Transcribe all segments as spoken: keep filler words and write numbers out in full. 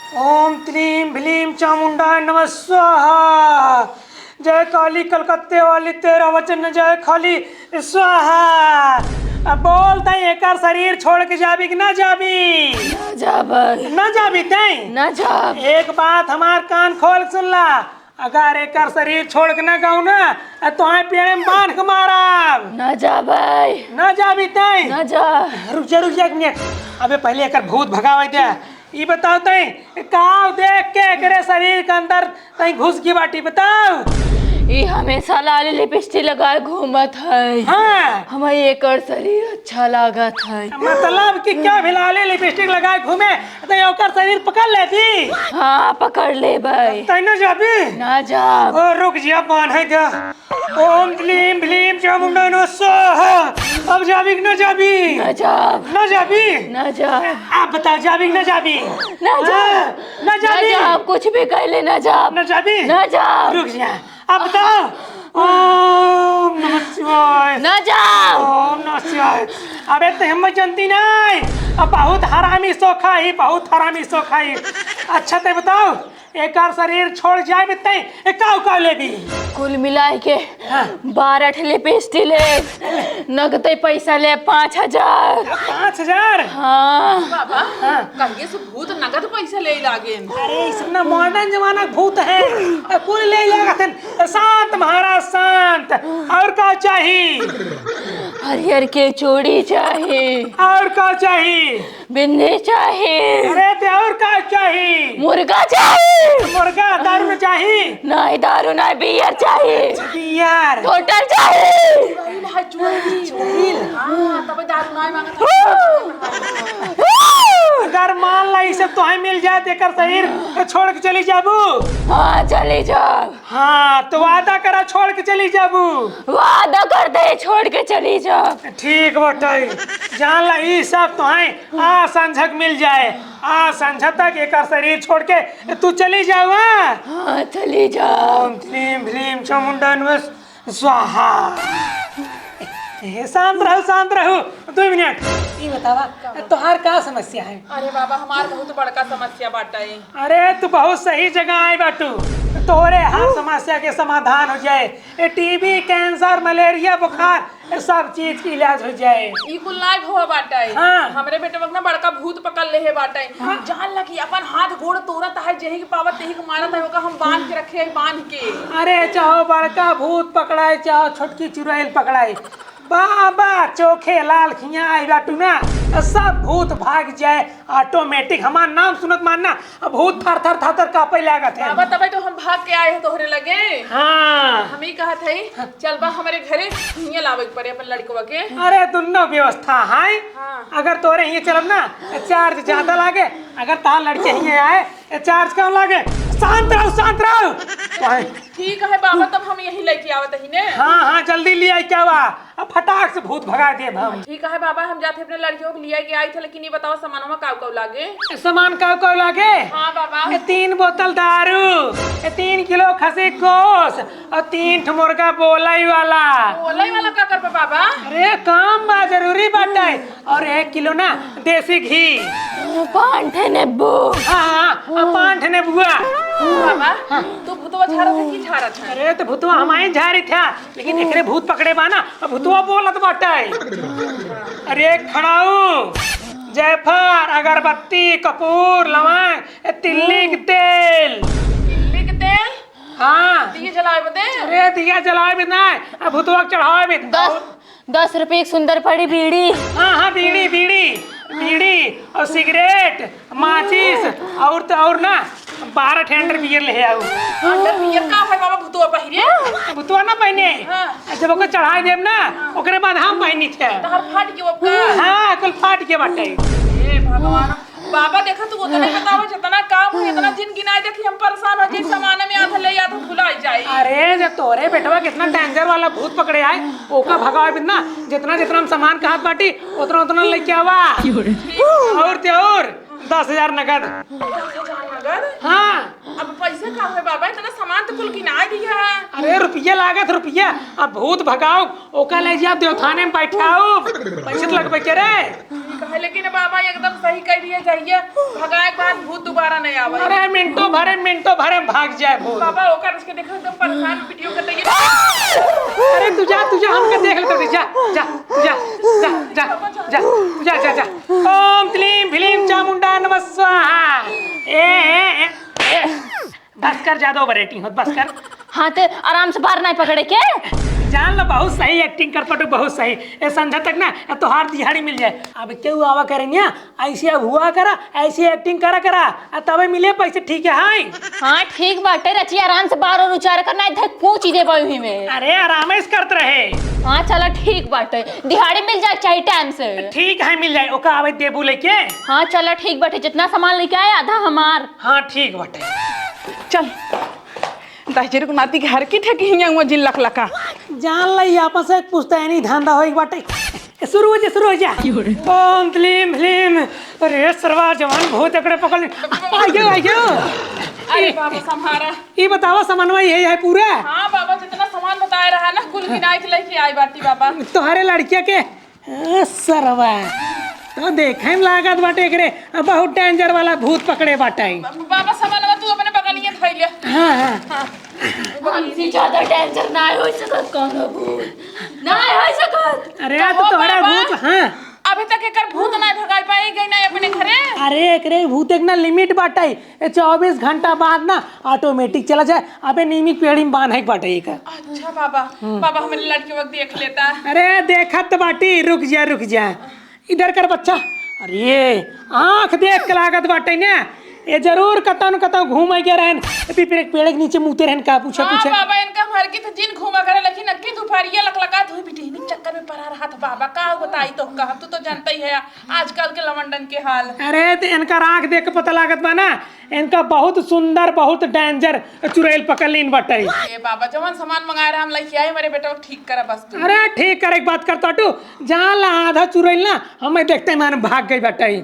ओम त्लीम भ्लीम चामुंडाय नमः स्वाहा। जय काली कलकत्ते वाली, तेरा वचन न जाए खाली, स्वाहा। अब बोल तई, एकर शरीर छोड़ के जाबी कि ना जाबी? ना जाबै। ना जाबी तई? ना जाब। एक बात हमार कान खोल के सुन ला, अगर एकर शरीर छोड़ के ना गऊ ना, तोहे पेड़े में बांध के मारब। ना जाबै। ना जाबी तई? ना जा। रुक जा, रुक जा एक मिनट। अबे पहले एकर भूत भगावे दे। ई बताओ तई, काव देख के एकरे शरीर के अंदर तई घुस गई बाटी, बताओ। ई हमेशा लाली लिपस्टिक लगाए घूमत है। हाँ। हमें एकर शरीर अच्छा लागत है। मतलब कि क्या भी लाली लिपस्टिक लगाए घूमे, तो ओकर शरीर पकड़ लेती? हाँ, पकड़ लेबै। तई ना जाबी? ना जाब। ओ, रुक जिया, बांध है जा। ओम क्लीम भ्लीम चामुंडाय नमः स्वाहा। अब जाबी कि ना जाबी? ना जाब। ना जाबी? ना जाब। आप बताओ, जाबी कि ना जाबी? ना जाब। हाँ, ना ना जाबी? जाब, कुछ भी कह ले, ना जाब। ना जाबी? ना जाब। रुक जा, आप बताओ। ओम नमः शिवाय। ना जाब। ओम नमः शिवाय। अबे ते हम जनती नहीं, अब बहुत हरामी सोखा ही, बहुत हरामी सोखा ही। अच्छा ते बताओ, एकर शरीर छोड़ जाए बित्ते, ए, का, का लेबी? कुल मिलाए के हाँ। बारह ठे लिपस्टिक ले, नगदे पैसा ले पाँच हजार। पाँच हजार? हाँ। बाबा, हाँ। कहिए से भूत नगद पैसा ले लागे। अरे, इतना मॉडर्न जमाना के भूत है, कुल ले लागत है। शांत महाराज, शांत। और का चाही? हरियर के चूड़ी चाही। और का चाही? बिंदी चाही। अरे, ते और का चाही? मुर्गा चाही। मुर्गा, दारू न चाही? नहीं दारू, नहीं बियर चाही। बियर। होटल चाही। चुड़ैल है, चुड़ैल। चुड़ैल? हाँ, तब दारू नहीं मांगता। अगर मान ला, ई सब तोहे मिल जाए, तो एकर शरीर छोड़ के चली जाबू? हाँ, चली जाब। हाँ, तो वादा करा, छोड़ के चली जाबू। वादा कर दे, छोड़ के चली जाब। ठीक बाटे, जान ला, ई सब तोहे आ संझक मिल जाए, आ संझा तक एकर शरीर छोड़ के तू चली जाओ, हाँ? हाँ, चली जाओ। ओम क्लीम भ्लीम चामुंडा नमः स्वाहा। ए, शांत रहू, शांत रहू। दो मिनट। ई बतावा, तोहार का समस्या है? अरे बाबा, हमार बहुत बड़का समस्या बाटे। अरे, तू बहुत सही जगह आई बाटू। तोरे हर समस्या के समाधान हो जाए। ए, टीबी, कैंसर, मलेरिया, बुखार, ए, सब चीज के इलाज हो जाए। ई कुल नाय भवा बाटे। हाँ। हमरे बेटवा के ना बड़का भूत पकड़ लेहे बाटे। हाँ। जान ला कि अपन हाथ गोड़ तोड़त है, जेही के पावत तेही के मारत है, ओका हम बांध के रखे है, बांध के। अरे, चाहो बड़का भूत पकड़ाए, चाहो छोटकी चुड़ैल पकड़ाए, बाबा चोखे लाल खिया आई बाटू ना, सब भूत भाग जाए automatic। हमार नाम सुनत मान ना, अब भूत थर थर थर थर कांपे लागत है। बाबा, तबे तो हम भाग के आए हैं तोहरे लगे। हाँ। हम ही कहत है, चल बा हमरे घरे, हियाँ लावे के पड़े अपन लड़कवा के। अरे, दुन्नो व्यवस्था है। हाँ। अगर तोरे हियाँ चलब ना, तो charge ज्यादा लागे, अगर तार लड़के हियाँ आए, ए, charge कम लागे। शांत रहो, शांत रहो। ठीक है बाबा, तब हम यही लेके आवत ही ने। हाँ, हाँ, जल्दी ले आई, क्या हुआ? अब फटाक से भूत भगा देब हम। ठीक है बाबा, हम जाते अपने लड़कियों को ले आए के आई थे, लेकिन ये बताओ सामानवा काउ काउ लागे? सामान काउ काउ लागे? हाँ बाबा। ए, तीन बोतल दारू, ए, तीन किलो खसी गोस, और तीन ठो मुर्गा बोलाई वाला। बोलाई वाला का करबा बाबा? अरे काम बा, जरूरी बाटे। और एक किलो ना देसी घी। पान ठे नींबू। हाँ, हाँ, हाँ, पान ठे नींबुआ। बाबा, हाँ। तू भूतवा झारत है कि झारत है? अरे तो भूतवा हमारे झारी था, लेकिन एकरे भूत पकड़े बा ना, अब भूतवा बोलत बाटे। अरे खड़ाऊ, जायफल, अगरबत्ती, कपूर, लवंग, ए, तिल्ली के तेल। तिल्ली के तेल? हाँ। दिया जलावे बदे? अरे, दिया जलावे बदे ना, अब भूतवा के चढ़ावे बदे। दस, दस रुपये की सुंदर पड़ी बीड़ी। हाँ, हाँ, बीड़ी, बीड़ी, बीड़ी और सिगरेट, माचिस और तो और ना, बारह ठे underwear ले आओ। Underwear का है बाबा, भूतवा पहिरे? भूतवा ना पहने। हाँ। जब ओके चढ़ाई देब ना, ओकरे बाद हम पहनी थे। तहर फाट के ओका? हाँ, कुल फाट के बाटे। ए भगवान, बाबा, देखा, तू उतने बतावा, जितना काम है, इतना जिन गिनाए, देखी, हम परेशान हो जाई, सामान में आधा ले, आधा भुला जाई। अरे, जब तोरे बेटवा कितना danger वाला भूत पकड़े आए, ओका भगावे बिना, जितना, जितना हम सामान कहत बाटी, उतना, उतना लेके आवा। और ते और, दस हजार नगद। दस हजार नगद? हाँ। अब पैसा का है बाबा, इतना सामान तो कुल गिनाए दिया है। अरे, रुपया लागत, रुपया। अब भूत भगाओ, ओका ले जाओ, देवथाने में बैठाओ, पैसे तो लगबे करे। कहे, लेकिन बाबा एकदम सही कह दिए, जाइए, भगाए के बाद भूत दोबारा नहीं आवे। अरे मिनटो भरे, मिनटो भरे में भाग जाए भूत। बाबा ओकर उसके देखो, एकदम परेशान वीडियो कर रही है। अरे तू जा, तू जा, हमके देख लेते, जा, जा, तू जा, जा, जा, जा, तू जा, जा, जा। ओम क्लीम भीम चामुंडा नमः स्वाहा। ए, ए, ए, ए। बस कर, ज्यादा ओवर एक्टिंग होत, बस कर। हाँ, ते आराम से बार नाहीं पकड़े के। जान लो, बहुत सही एक्टिंग कर पटू, बहुत सही। ए संझा तक ना, ए तोहार दिहाड़ी मिल जाए। अब केहू आवा करे ना, ऐसे अब हुआ करा, ऐसे एक्टिंग करा करा, आ तबे मिले पैसे, ठीक है? हाँ, ठीक बाटे, रचिया आराम से बार और उचार कर, नाहीं धक पूछ ही देबा उही में। अरे, आराम से करत रहे। हाँ, चला, ठीक बाटे, दिहाड़ी मिल जाए चाहे टाइम से। ठीक है, मिल जाए, ओका आवे देबू लेके। हाँ, चला, ठीक बाटे, जितना सामान लेके आए, आधा हमार। हाँ, ठीक बाटे। चल, दहिजरी को नाती के हर की ठेकी हियाँ हुआ जिन लखलखा। जान लई, आपस से एक पुश्तैनी धंधा होई बाटे। ए, शुरू हो जा, शुरू हो जा। ओम क्लीम भीम। अरे सरवा, जवान भूत एकरे पकड़ ले। आइयो, आइयो। अरे बाबा, संभारा। ई बतावा, सामानवा यही है पूरा? हाँ बाबा, जितना सामान बताए रहा ना, कुल गिनाई के लेके आई बाटी बाबा। तोहरे लड़किया के ए, सरवा, तो देखे में लागत बाटे एकरे, बहुत डेंजर वाला भूत पकड़े बाटे। बाबा, सामानवा तू अपने बगलिए धइले। हाँ, हाँ। हाँ। हमसे ज्यादा डेंजर ना हो सकत कौनो भूत, ना हो सकत। अरे, कहो तो तोहरा बाबा, भूत, हाँ। अभी तक एकर भूत ना भगाई पाई गई ना अपने घरे। अरे, एकरे भूत एक ना लिमिट बाटे, ए, चउबीस घंटा बाद ना ऑटोमेटिक चला जाए। अबे नीमी के पेड़ी में बांधे के बाटे एकर। अच्छा बाबा, हम्म। बाबा हमरे लड़के वक्त देख लेता। अरे देखत बाटी, रुक जा, रुक जा, इधर कर बच्चा। अरे आँख देख के लागत बाटे ना, ये जरूर कतौ न कतौ घूमे गए रहन, ए, पीपरे के पेड़ के नीचे मूते रहन का, पूछे, हाँ पूछे। बाबा, इनका हमारे की तो जिन घूमा करे, लेकिन अक्की दोपहरिया लकलकात हुई बिटिहनी चक्कर में पड़ा रहा था बाबा, का बताई तो हम, तू तो जानता ही है आजकल के लवंडन के हाल। अरे, तो इनका आँख देख के पता लागत बा ना, इनका बहुत सुंदर, बहुत डेंजर चुड़ैल पकड़ लीन बाटे। ए बाबा, जवन सामान मंगाए रहे हम लइके आए, हमरे बेटवा ठीक करा बस तू। अरे, ठीक करे के बात करता तू, जान ला आधा चुड़ैल ना, हमें देखते ही माने भाग गई बाटे।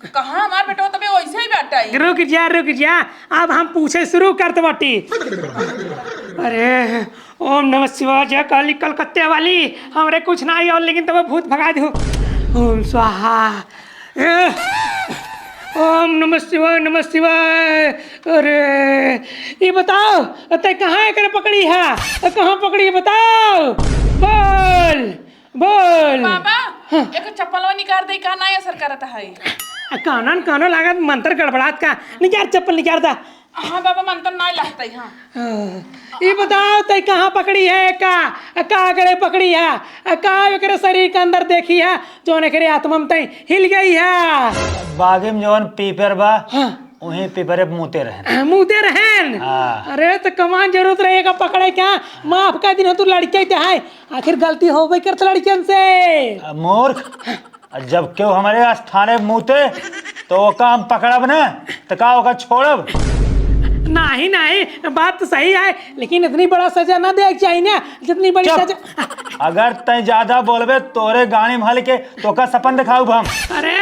कहाँ हमार बेटवा तबे वैसे ही बाटे। रुक जा, रुक जा, अब हम पूछे शुरू करत बाटी। अरे, ओम नमः शिवाय, जय काली कलकत्ते वाली, हमरे कुछ ना आई और लेकिन तब भूत भगा दू। ओम स्वाहा। ए, ओम नमः शिवाय, नमः शिवाय। अरे, ये बताओ, ते कहाँ एकरे पकड़ी है? कहाँ पकड़ी है, बताओ। बोल, बोल। बाबा, हाँ। एक चप्पलवा निकाल दे, का ना असर करत है। आ, कानन, कानो लागत मंत्र गड़बड़ात का। निकाल चप्पल, निकाल दा। हाँ बाबा, मंत्र ना लगता है, हाँ। हाँ। ई बताओ, तई कहाँ पकड़ी है का? का करे पकड़ी है? का एकरे शरीर के अंदर देखी है, जौन एकरे आत्मा में तई हिल गई है? बागी में जौन पीपर बा, हाँ। वहीं पीपरे पे मूते रहन। हाँ, मूते रहन? हाँ। अरे, तो कमान जरूरत रहे का पकड़े क्या? माफ कर दिन, तू लड़के ते है, आखिर गलती होबे करत लड़कियन से। आ, मूर्ख, आ जब केहू हमरे स्थाने मूते, तो ओका हम पकड़ब न, तो का ओका छोड़ब? नाही, नाही, बात तो सही है, लेकिन इतनी बड़ा सजा ना देवे के चाहिए ना, जितनी बड़ी चुप। सजा। अगर तैं ज्यादा बोलबे, तोरे गाड़ी में हल के तोका सपन दिखाऊब हम। अरे,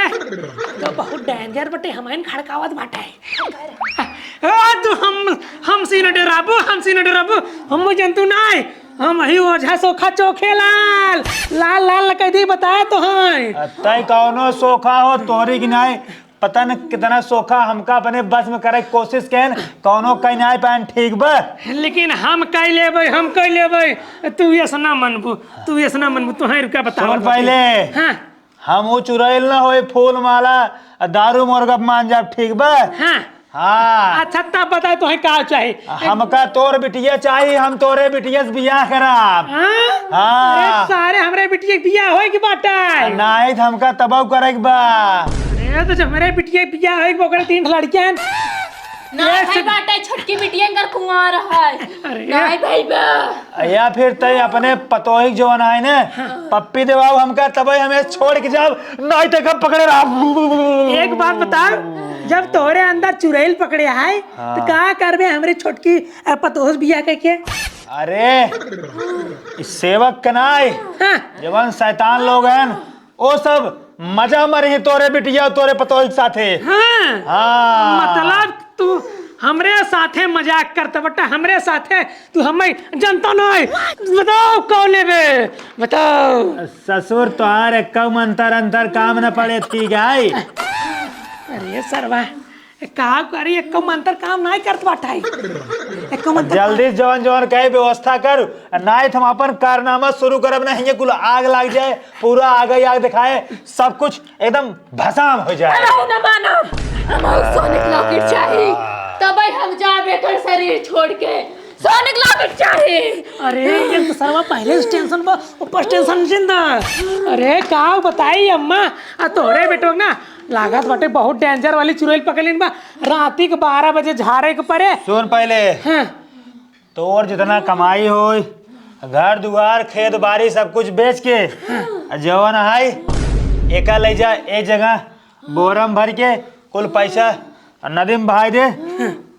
तो बहुत डेंजर बटे, हमाइन खड़कावत बाटे। ए, तू हम, हमसे न डराबू, हमसे न डराबू, हम जंतु नाय, हम ही ओझा सोखा चोखे लाल, लाल, लाल कह दी बताए तो हैं। आ, तै कौनो सोखा हो तोरी की नाय, पता न कितना सोखा हमका अपने बस में करे के कोशिश केन, कौनो कहीं नाय पाएन, ठीक बा? लेकिन हम कह लेबै, हम कह लेबै, तू ऐसा ना मनबू, तू ऐसा ना मनबू, तू हैं रुका बताओ सुन पहले। हाँ। हम ऊ चुड़ैल ना होई, फूल माला, आ दारू मोरगप मान जाब, ठीक बा? हाँ। हाँ। अच्छा, तब बताओ, तोहे का चाही? हमका तोर बिटिया चाही, हम तोरे बिटिया से बियाह कराब। हाँ? हाँ। अरे सारे, हमरे बिटिया के बियाह होए के बाटे। आ, नाहीं त हमका तबाह करे के बा। अरे, तो जब हमरे बिटिया के बियाह होए के बा, ओकरे तीन ठे लड़कियां हैं। नाहीं एक भाई से बाटे, छोटकी बिटिया इनकर कुंवार है। अरे। नाहीं भाई बा। या फिर तई अपने पतोहिक जवन आए ने, हाँ। पप्पी देवाओ हमका, तबे हमें छोड़ के जाओ, नाहीं तो हम पकड़े रहा। एक बात बताओ, जब तोरे अंदर चुड़ैल पकड़े आए, हाँ। तो का करबे हमरे छोटकी, अ, पतोह से बियाह करके? अरे, ई सेवक के नाई, हाँ। जवन शैतान लोग हैं, ओ सब मजा मरिहीं तोरे बिटिया, तोरे पतोह के साथे। हाँ। हाँ। मतलब तू हमरे साथे मजाक करत बट्टा, हमरे साथे तू हमें जनता नहीं। बताओ कौन लेबे, बताओ। ससुर तोहार एक्कौ मंतर अंतर काम न पड़े थी गाय। अरे सरवा, का करी, एक्कौ मंतर काम नहीं करत बाटा है। एक्कौ मंतर जल्दी से जवन जवन कहे व्यवस्था कर, नहीं तो हम अपन कारनामा शुरू करब, नहीं ये कुल आग लाग जाए, पूरा आग ही आग दिखाए, सब कुछ एकदम भसाम हो जाए। अरे ना मानब, हम सोने के लॉकेट चाही, तबे हम जाबे कर शरीर छोड़ के। सोने के लॉकेट चाही। अरे ये तो सरवा पहले से टेंशन बा, ऊपर टेंशन जिंदा। अरे का बताई अम्मा, आ तोहरे बेटो ना लागत बाटे बहुत डेंजर वाली चुड़ैल पकड़िन बा। राती के बारह बजे झारे के परे। सुन पहले। हाँ। तोर जितना कमाई होई, घर दुआर, खेत बाड़ी, सब कुछ बेच के, आ जवन हाई, एका ले जा, ए जगह बोरम भर के कुल पैसा नदी में बहाई दे,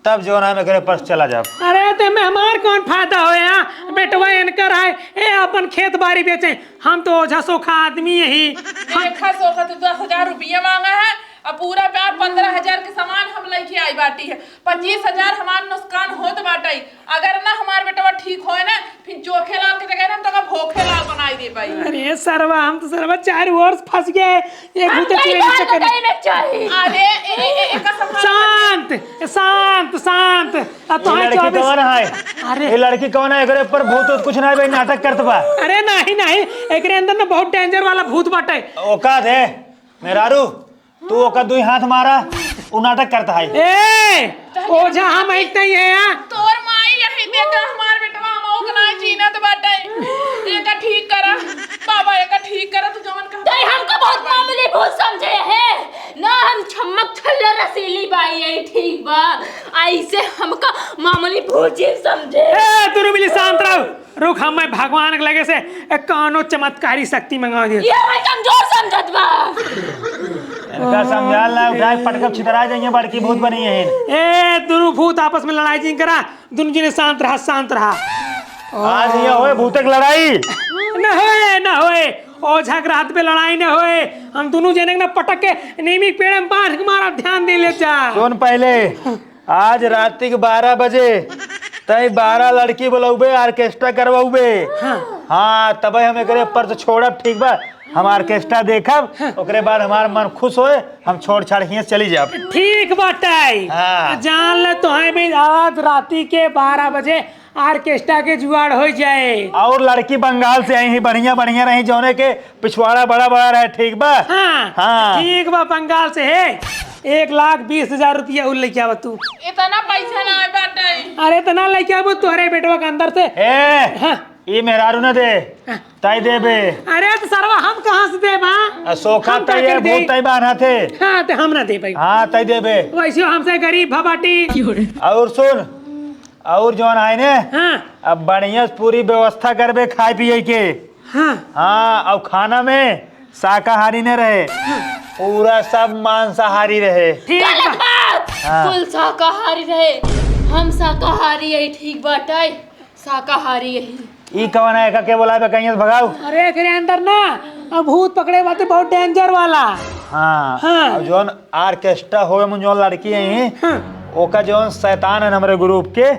तब जवन हम एकरे पर्स चला जाब। अरे, ते में हमार कौन फायदा होया? बेटवा इनकर है, ए अपन खेत बाड़ी बेचे, हम तो ओझा सोखा आदमी यही। देखा सोखा, तू दस हजार रुपया मांगा है, अब पूरा प्यार पन्द्रह हजार के सामान हम लेके आई बाटी है। पच्चीस हजार हमार नुकसान होत बाटे। अगर ना हमार बेटवा ठीक होए ना, फिर जोखे लाल के जगह ना हम तोका भोखे लाल बनाई देबे। अरे सरवा, हम तो सरवा चार ओर से फंस गए। ये हम भूत कहीं चुड़ैल बाहर चक्कर में। कहीं नहीं चाहिए। अरे, ए, ए, ए, एका संभाल। शांत, शांत, शांत। अब तो ये है लड़की चौबीस। कौन है? अरे। ये लड़की कौन है? एकरे ऊपर भूत वूत कुछ ना है भाई, नाटक करत बा। अरे नहीं, नहीं, एकरे अंदर ना बहुत डेंजर वाला भूत बाटे। औकात है। मेहरारू, तू ओकर दुई हाथ मारा, उ नाटक करत है। ए, ओझा हम एक तई है, हाँ? तोर माई यही देखा हमार बेटवा, हम ओक ना जीनत बाटे। एका ठीक करा, बाबा, एका ठीक करा, तू जवन कहा। तई हमका बहुत मामूली भूत समझे है ना, हम छम्मक छल्ला रसीली बाई है, ठीक बा, ऐसे हमका मामूली भूत जी समझे। ए, तू रुमिली शांत रहो। रुक, हम मैं भगवान के लगे से एक कौनो चमत्कारी शक्ति मंगा दे। ये मैं कमजोर समझत बा। इनका समझाल ना उठाए, पटकब छितरा जाइए, बड़की भूत बनी है। ए, दुनू भूत आपस में लड़ाई जिन करा, दुनू जने शांत रहा, शांत रहा। आज ये होए भूतक लड़ाई। न होए, न होए, ओझा के हाथ पे लड़ाई न होए। हम दुनू जने के ना पटक के नीमी के पेड़ में बांध के मारा, ध्यान दे ले जा। सुन पहले, आज राति के बारह बजे तई बारह लड़की बुलौबे, ऑर्केस्ट्रा करवौबे। हाँ। हाँ, तबे हम एकरे ऊपर से छोड़ब, ठीक बा? हम ऑर्केस्ट्रा देखब, हाँ। ओकरे बाद हमार मन खुश होए, हम छोड़ छाड़ हियां से चली जाब। ठीक बाटे। हाँ। जान ले, तोहे भी आज राति के बारह बजे ऑर्केस्ट्रा के जुगाड़ हो जाए। और लड़की बंगाल से आई ही, बढ़िया बढ़िया रही, जौने के पिछवाड़ा बड़ा बड़ा रहे, ठीक बा? हाँ, हाँ। ठीक बा, बंगाल से है। एक लाख बीस हजार रुपया उल लेके आवा तू। इतना पैसा ना बाटे। अरे, इतना लेके आबो तोहरे बेटवा के अंदर से। ए, हाँ। ई मेहरारू ना दे, हाँ। तई देबे। अरे, तो सरवा हम कहाँ से देबा? आ, सोखा हम का तई है, करी दे? भूत तई बान्हा थे। हाँ, तो हम ना देबे। हाँ, तई देबे। वैसे हमसे गरीब भा बाटी। और सुन, और जौन आए ने, हाँ। अब बढ़िया से पूरी व्यवस्था करबे खाए पिए के। हाँ। हाँ, और खाना में शाकाहारी न रहे, हाँ। पूरा सब मांसाहारी रहे। ठीक गलत बा। बात। हाँ। कुल शाकाहारी रहे, हम शाकाहारी है, ठीक बाटे, शाकाहारी है। ई कवन है, एका के बोलाए बे, कहीं से भगाओ। अरे, एकरे अंदर ना, अब भूत पकड़े बाटे बहुत डेंजर वाला। हाँ। हाँ। और जौन ऑर्केस्ट्रा होवे, मुन जौन लड़की है, हाँ। ओका जौन शैतान है हमरे ग्रुप के,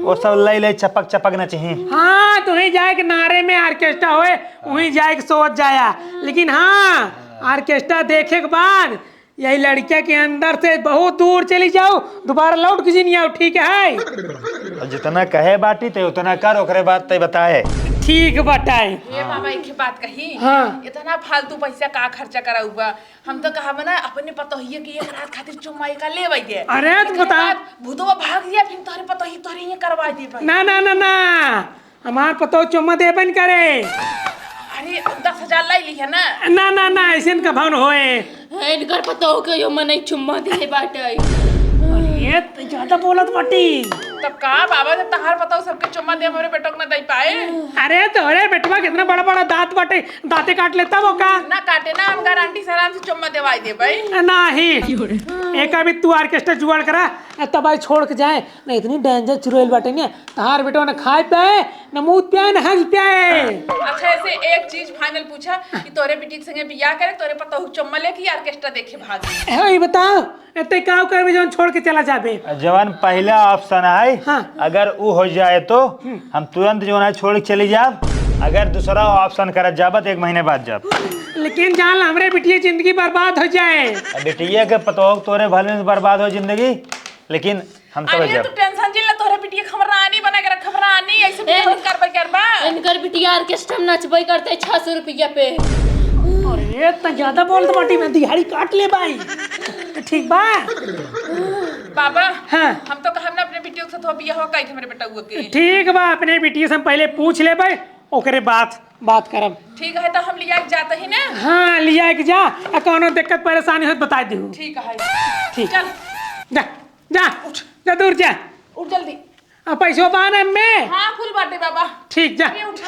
वो सब लई लई चपक चपक नचही। हाँ, तो वहीं जाए के नारे में ऑर्केस्ट्रा होए, वहीं जाए के सोच जाया। लेकिन हाँ, ऑर्केस्ट्रा देखे के बाद यही लड़किया के अंदर से बहुत दूर चली जाओ, दोबारा लौट के जिन आओ, ठीक है? और जितना कहे बाटी ते उतना कर, ओकरे बाद ते बताए। ठीक बताए। ये बाबा, एक बात कही। हाँ। इतना फालतू पैसा का खर्चा कराउबा? हम तो कहब ना, अपने पतोहिए के एक रात खातिर चुम्मा एका लेवइ दे। अरे, तो एकरे बता। बाद भूतवा भाग जाए, फिर तोहरे पतोही तोहरे हियां करवा दे भाई। ना, ना, ना, ना, हमार पतोह चुम्मा देबे न करे। अरे, दस हजार लइ लिहे ना। ना, ना, ना, ऐसे न कभन होए। इनकर पतोह के यो मनई चुम्मा दिहे बाटे। अरे, ये तो ज्यादा बोलत बाटी। तब का बाबा, जब तहार पतोह सबके चुम्मा दे, हमरे बेटो के ना दे पाए? अरे, तोहरे बेटवा के इतना बड़ा बड़ा दांत बाटे, दांते काट लेता वो का? ना काटे ना, हम गारंटी से आराम से चुम्मा देवाई देबे। नाही, एका भी तू ऑर्केस्ट्रा जुगाड़ करा, आ, तब आई छोड़ के जाए, ना इतनी danger चुड़ैल बाटे ने, तहार बेटवा ना खाए पाए, ना मूत पाए, ना हग पाए। अच्छा, ऐसे एक चीज final पूछा कि तोरे बिटिया के संगे बियाह करे, तोरे पतोहू के चुम्मा लेके orchestra देखे भागे? ए, ई बताओ, ए, ते का करबे जौन छोड़ के चला जाबे? जवन पहला option है, हाँ। अगर उ हो जाए तो हम्म। हम तुरंत जौन है छोड़ के चली जाब। अगर दूसरा option करत जाब तो एक महीने बाद जाब। लेकिन जान ला, हमरे बिटिया जिंदगी बर्बाद हो जाए। अब बिटिया के पतोह तोरे भले से बर्बाद हो जिंदगी, लेकिन हम तो अरे, जाब। तू tension जिन ले, तोहरे बिटिया के हम रानी बना के रखब, रानी, ऐसे बियाह करबे करबा। इनकर बिटिया orchestra में नचबे करते छह सौ रुपया पे। अरे, त ज्यादा बोलत बाटी, मैं दिहाड़ी काट ले भाई। ठीक बा? बाबा, हाँ। हम तो कहब ना अपने बिटिया से तो बियाह कई हमरे बेटउआ के। ठीक बा, अपने बिटिया से हम पहले पूछ लेबे, ओकरे बाद बात करब। ठीक है, तो हम लिया के जाते ही ना। हाँ, लिया के जा, आ कौनो दिक्कत परेशानी हो तो बताई दिहू। ठीक है। ठीक। चल। जा, जा, उठ। जा दूर जा। उठ जल्दी। आ पैसो बा ना में? हाँ, full बाटे बाबा। ठीक, जा। अरे उठ,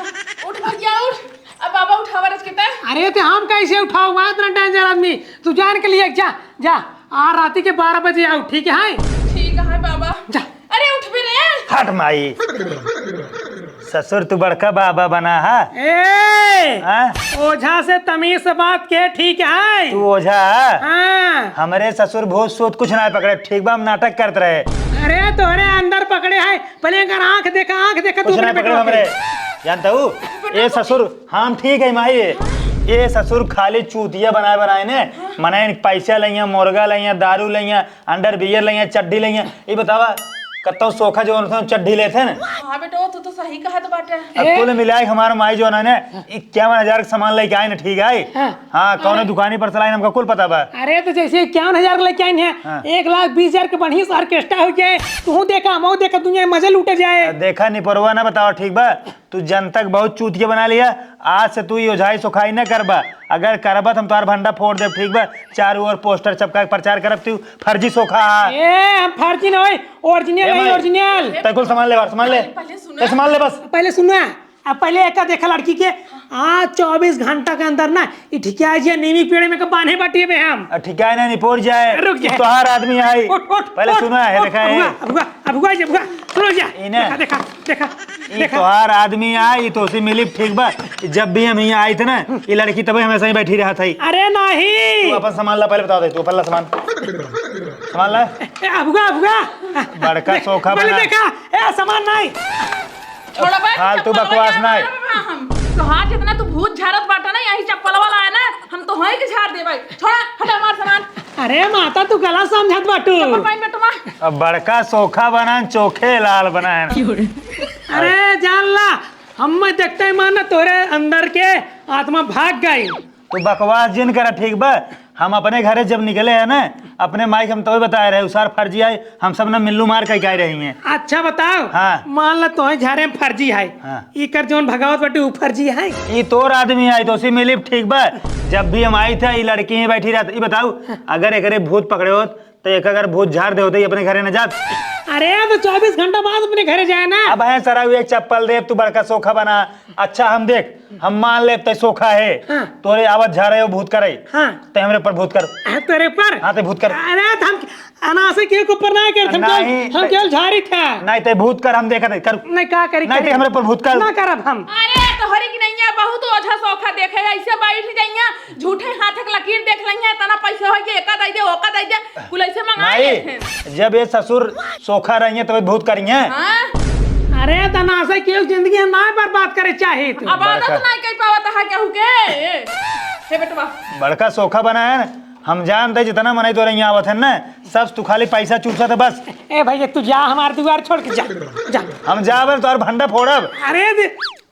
उठ भैया उठ। अब बाबा उठावा रच के तय। अरे तो हम कैसे उठाऊंगा इतना danger आदमी? तू जान के लिए जा, जा। आ राती के बारह बजे आओ, ठीक है? ठीक है बाबा। जा। अरे उठ भी रे। हट माई। ससुर तू बड़का बाबा बना हा? ए, हाँ? ओझा से तमीज से बात के, ठीक है? तू ओझा हा? हाँ। हमरे ससुर भूत सूत कुछ ना पकड़े, ठीक बा, हम नाटक करत रहे। अरे तोहरे अंदर पकड़े है, पहले एकर आँख देखा, आँख देखा, कुछ दू ना मिनट पकड़े में। हमरे। जानता हूँ, ए ससुर, हम ठीक है माई। ए ससुर खाली चूतिया बनाए बनाए ने, मने पैसा लइया, मुर्गा लइया, दारू लइया, underwear लइया, चड्ढी लइया। ई बतावा, कत्तो सोखा जो उनसे चड्ढी लेथे न? हाँ बेटो, तू तो सही कहत बाटे। अब ए। कुल मिलाए हमार माई जो है ना, इक्यावन हजार के सामान लेके आए न, ठीक है? हाँ। हाँ, कौनो अरे। दुकानी पर से लाइन हमका कुल पता बा। अरे तो जैसे इक्यावन हजार के लेके आइन है, हाँ। एक लाख बीस हजार के बढ़िया से orchestra हो जाए, तू देखा, हम देखा, दुनिया में मजा लूटे जाए। देखा निपरवा ना बतावा, ठीक बा? तू जनता के बहुत चूतिया बना लिया। आज से तू ई ओझाई सोखाई न करबा। अगर करबा तो हम तोहार भंडा फोड़ देब, ठीक बा? चारों ओर poster चपका के प्रचार करब तू फर्जी सोखा हा। ए, हम फर्जी ना होई, original ए है, भाई, original। तै कुल सामान ले बाहर, सामान ले। पहले सुना। तै सामान ले बस। पहले सुना, अब पहले एका देखा लड़की के। आज चौबीस घंटा के अंदर ना ई ठिकिया जे नीमी पेड़ में के बांधे बाटी बे हम। आ, ठिकाए ना निपोर जाए। रुक जाए। तोहार आदमी आई। उठ, उठ, पहले उठ, सुना है, उठ, देखा है। अबुआ, अबुआ, अबुआ, ये अबुआ, सुनो जा। इने। देखा, देखा, देखा, ई देखा। तोहार आदमी आई, ई तोसे मिली, ठीक बा। जब भी हम यहाँ आई थे ना, ई लड़की तबे हमेशा ही बैठी रहत है। अरे नहीं। तू अपन सामान ला, पहले बता दे, तू अपन ला सामान। सामान ला। ए, अबुआ, अबुआ। बड़का सोखा पहले बना। देखा, ए, सामान नहीं। छोड़ा बे, फालतू चप्पल बकवास वाला ना है। ना हम। तो हाँ, जितना तू भूत झाड़त बाटा ना, यही चप्पल वाला है ना, हम तो वहीं के झाड़ देबै। छोड़ा, हटा हमार सामान। अरे माता, तू गलत समझत बाटू। चप्पल पहन बेटवा। अब बड़का सोखा बनान, चोखे लाल बनान। अरे जान ला, हम देखते ही माना तोरे अंदर के आत्मा भाग गई। तू बकवास जिन करा, ठीक बा? हम अपने घरे जब निकले हैं ना, अपने माई के हम तोहे बताए रहे, उ सार फर्जी आए, हम सब ना मिल्लू मार कइ के आए रही हैं। अच्छा बताओ, हाँ। मान ला तोहे झारे में फर्जी है, हाँ। इकर जौन भगावत बाटे उ फर्जी है। ई तोर आदमी आई तो उसी मिली, ठीक बा? जब भी हम आई थे, ई लड़की ही बैठी रहत। ई बताओ, अगर एकरे भूत पकड़े होत, तो एक अगर भूत झाड़ दे होते, ई अपने घरे न जात। अरे, तो चौबीस घंटा बाद अपने घरे जाए ना। अब है सरा, एक चप्पल दे, तू बड़का सोखा बना। अच्छा, हम देख, हम मान ले, तै सोखा है, हाँ। तोरे आवत झारे हो भूत करे, हाँ। तै हमरे पर भूत कर। हाँ, तोरे पर? हाँ, तै भूत कर। अरे, तो हम अनासे के ऊपर ना कर, हम नहीं, केवल, हम तै केवल झारी था। नहीं, तै भूत कर, हम देखत है, कर। नहीं, का करी, नहीं, करी? तै हमरे पर भूत कर। ना करब हम। अरे, तोहरी की नहीं है, बहुत ओझा सोखा देखे, ऐसे बैठ जाइया, झूठे हाथ के लकीर देख लइया, इतना पैसा हो के एका दे दे, ओका दे दे, कुल ऐसे मंगा माई, लेते हैं। जब ये ससुर सोखा रही है, तब भूत करी है। हाँ? अरे, तना से केहू जिंदगी में ना बर्बाद करे चाही तू। अब आदत बड़का। ना कर पावत है केहू के। हे बेटवा। बड़का सोखा बना है ना, हम जानते जितना मनई तोरे यहाँ आवत है ना, सब तू खाली पैसा चूसत है बस। ए भैया, तू जा हमार दुआर छोड़ के जा, जा। हम जाबे तोर भंडा फोड़ब। अरे दे,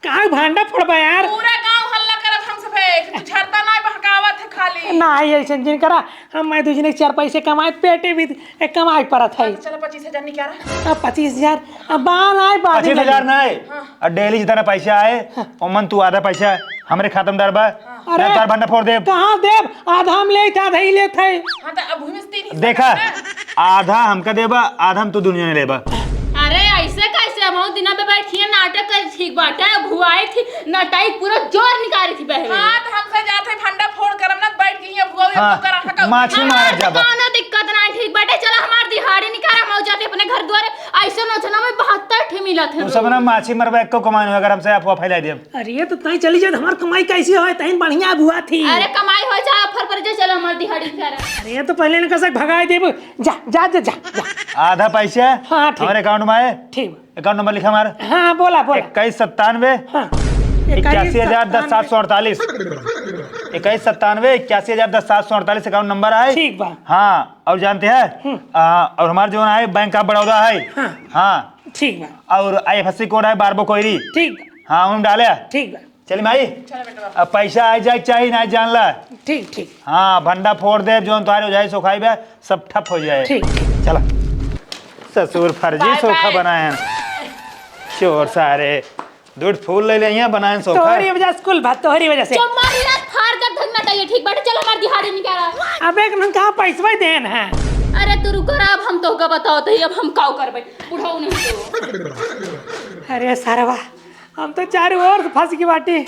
का भांडा फोड़बा यार? पूरा गांव हल्ला करत हमसे बे, कि तू झरता नाय बहकावत है खाली। नाय, ऐसे जिन करा, हम मैं दू जने के चार पैसे कमाए, पेटे भी एक कमाए परत है। चलो पच्चीस हजार निकाला। अब पच्चीस हजार, अब बाल आए, बाद में पच्चीस हजार लगे। नाय, हाँ। अब daily जितना पैसा आए, हाँ। ओमन तू आधा पैसा हमरे खाता में डालबा, हाँ। अरे, मैं तोर भंडा फोड़ देब। कहाँ देब? आधा हम लेत, आधा ही लेत है। हाँ, तो अब भूमि से तीन हिस्सा देखा, करना है। आधा हमका देबा, आधा हम तू दुनिया में लेबा। अरे, ऐसे कैसे? हम दिना में बैठिए नाटक कर, ठीक बाटे, भुआई थी, नटाई पूरा जोर निकाली थी बहरे। हाँ, तो हमसे जाते भंडा फोड़ करम ना, बैठ गई है भुआ, हाँ, भुआ करा था, माछी मारत जाबा। कौनो दिक्कत ना, ठीक बाटे, चलो हमार दिहाड़ी निकाल, हम तू सब ना माछी मरबा, एको कमाई न होई, अगर हमसे अफवाह फैलाई देब। अरे तो तई चली जात, हमार कमाई कैसी होई, तई बढ़िया अगुआ थी। अरे कमाई होई चाहे अफर पर जे, चलो हमार दिहाड़ी निकारा। अरे तो पहले इनका से भगाई देब, जा, जा, जा, जा, जा। आधा पैसा हाँ, ठीक। हमारे account में आए। ठीक। Account number लिखा हमारा। हाँ, बोला, बोला। इक्कीस सत्तानवे, हाँ। इक्यासी हजार दस सात सौ अड़तालीस। इक्कीस सत्तानवे, इक्यासी हजार दस सात सौ अड़तालीस account number है। ठीक बा। हाँ, और जानते हैं? हम्म। आ, और हमार जौन है, Bank of Baroda है। हाँ। हाँ। ठीक बा। और IFSC code है, बारबो कोयरी। ठीक बा। हाँ, उनमें डाले। ठीक बा। चल माई, चलो बेटवा। अब पैसा आ जाए के चाही, ना जान ला। ठीक, ठीक। हाँ, भंडा फोड़ देब, जौन तोहारे ओझाई सोखाई बा, सब ठप हो जाए। ठीक। चला। ससुर फर्जी bye सोखा bye। बनाए हैं। चोर सारे, दूध फूल ले ले, यहाँ बनाए हैं सोखा। तोहरी वजह से कुल बात, तोहरी वजह से। चुप मार, फाड़ कर धंधा चाहिए, ठीक बाटे, चलो हमार दिहाड़ी निकाला। अब एक मन कहाँ पैसवा देन है। अरे तू रुक, अब हम तोहका बताओ तो, अब हम काउ करबे, बुढ़ऊ नहीं तो। अरे सरवा, हम तो चारों ओर से फंस गए बाटी।